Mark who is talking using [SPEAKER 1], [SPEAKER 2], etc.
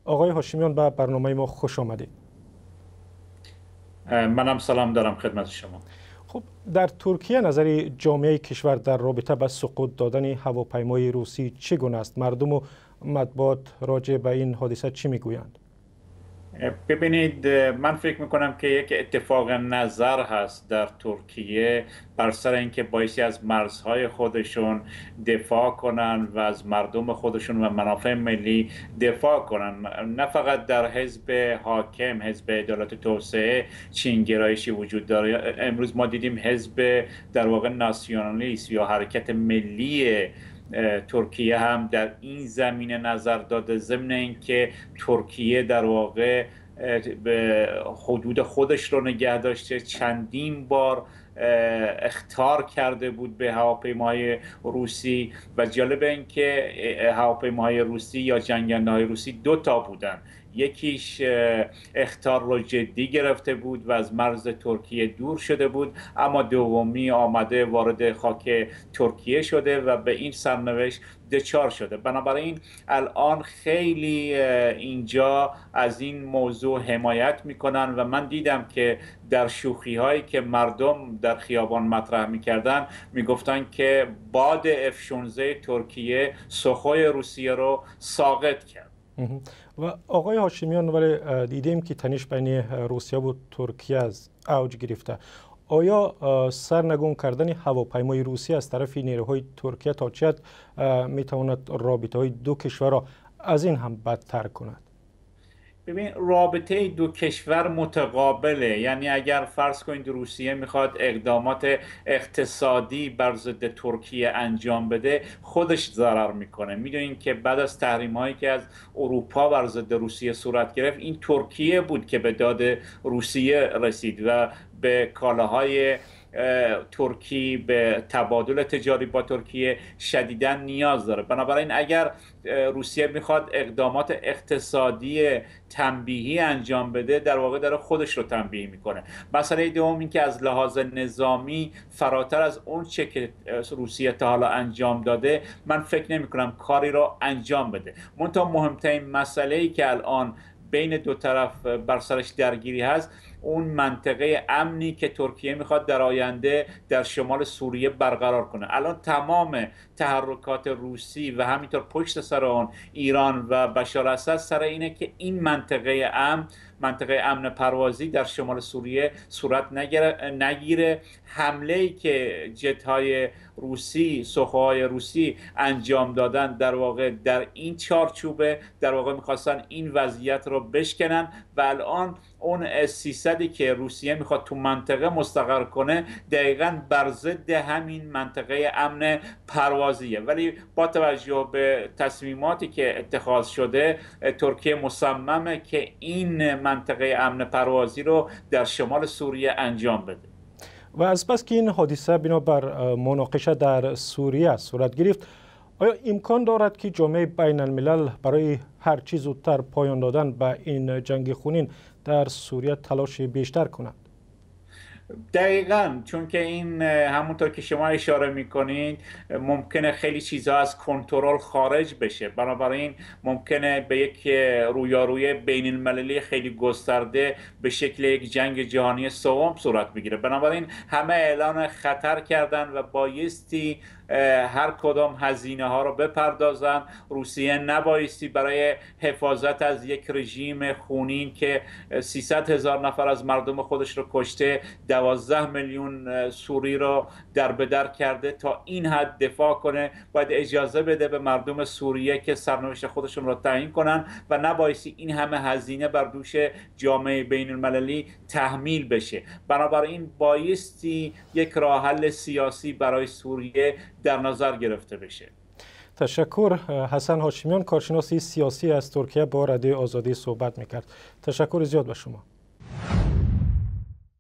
[SPEAKER 1] آقای هاشمیان، به برنامه ما خوش آمدید.
[SPEAKER 2] منم سلام دارم خدمت شما.
[SPEAKER 1] خب، در ترکیه نظر جامعه کشور در رابطه به سقوط دادن هواپیمای روسی چگونه است؟ مردم و مطبوعات راجع به این حادثه چی میگویند؟
[SPEAKER 2] ببینید، من فکر میکنم که یک اتفاق نظر هست در ترکیه بر سر اینکه بایستی از مرزهای خودشون دفاع کنن و از مردم خودشون و منافع ملی دفاع کنن. نه فقط در حزب حاکم، حزب عدالت توسعه، چنین گرایشی وجود داره. امروز ما دیدیم حزب در واقع ناسیونالیست یا حرکت ملی ترکیه هم در این زمینه نظر داده، ضمن اینکه ترکیه در واقع به حدود خودش رو نگه داشته، چندین بار اخطار کرده بود به هواپیماهای روسی و جالب این که هواپیماهای روسی یا جنگنده های روسی دو تا بودن. یکیش اخطار رو جدی گرفته بود و از مرز ترکیه دور شده بود، اما دومی آمده وارد خاک ترکیه شده و به این سرنوشت دچار شده. بنابراین الان خیلی اینجا از این موضوع حمایت میکنن و من دیدم که در شوخی هایی که مردم در خیابان مطرح میکردن، میگفتن که باد F-16 ترکیه سوخوی روسیه رو ساقط کرد.
[SPEAKER 1] و آقای هاشمیان، ولی دیدیم که تنش بین روسیه و ترکیه از اوج گرفته. آیا سرنگون کردن هواپیمای روسیه از طرف نیروهای ترکیه تا چه میتواند رابطه های دو کشور را از این هم بدتر کند؟
[SPEAKER 2] ببین، رابطه دو کشور متقابله. یعنی اگر فرض کنید روسیه میخواد اقدامات اقتصادی بر ضد ترکیه انجام بده، خودش ضرر میکنه. میدونین که بعد از تحریم هایی که از اروپا بر ضد روسیه صورت گرفت، این ترکیه بود که به داد روسیه رسید و به کالاهای ترکی، به تبادل تجاری با ترکیه شدیدا نیاز داره. بنابراین اگر روسیه میخواد اقدامات اقتصادی تنبیهی انجام بده، در واقع داره خودش رو تنبیه میکنه. مسئله دوم این که از لحاظ نظامی فراتر از اون چه که روسیه تا حالا انجام داده، من فکر نمی کنم کاری رو انجام بده. منتها مهمترین مسئله ای که الان بین دو طرف بر سرش درگیری هست، اون منطقه امنی که ترکیه میخواد در آینده در شمال سوریه برقرار کنه. الان تمام تحرکات روسی و همینطور پشت سر آن ایران و بشار اسد سر اینه که این منطقه امن پروازی در شمال سوریه صورت نگیره. حمله ای که جت‌های روسی، سوخوهای روسی انجام دادن، در واقع در این چارچوبه، در واقع میخواستن این وضعیت رو بشکنن و الان اون S-300 که روسیه میخواد تو منطقه مستقر کنه، دقیقا بر ضد همین منطقه امن پروازیه. ولی با توجه به تصمیماتی که اتخاذ شده، ترکیه مصممه که این منطقه امن پروازی رو در شمال سوریه انجام بده.
[SPEAKER 1] و از بس که این حادثه بنابر مناقشه در سوریه صورت گرفت، آیا امکان دارد که جامعه بین الملل برای هر چیز زودتر پایان دادن به این جنگ خونین در سوریه تلاش بیشتر کند؟
[SPEAKER 2] دقیقا، چون که این همونطور که شما اشاره میکنید، ممکنه خیلی چیزها از کنترل خارج بشه. بنابراین ممکنه به یک رویارویی بین المللی خیلی گسترده به شکل یک جنگ جهانی سوم صورت بگیره. بنابراین همه اعلان خطر کردن و بایستی هر کدام هزینه ها رو بپردازن. روسیه نبایستی برای حفاظت از یک رژیم خونین که 300 هزار نفر از مردم خودش رو کشته، 12 میلیون سوری رو در بدر کرده، تا این حد دفاع کنه. باید اجازه بده به مردم سوریه که سرنوشت خودشون رو تعیین کنن و نبایستی این همه هزینه بر دوش جامعه بین المللی تحمیل بشه. بنابراین بایستی یک راه حل سیاسی برای سوریه در نظر گرفته بشه.
[SPEAKER 1] تشکر. حسن هاشمیان، کارشناس سیاسی از ترکیه، با رادیو آزادی صحبت میکرد. تشکر زیاد به شما.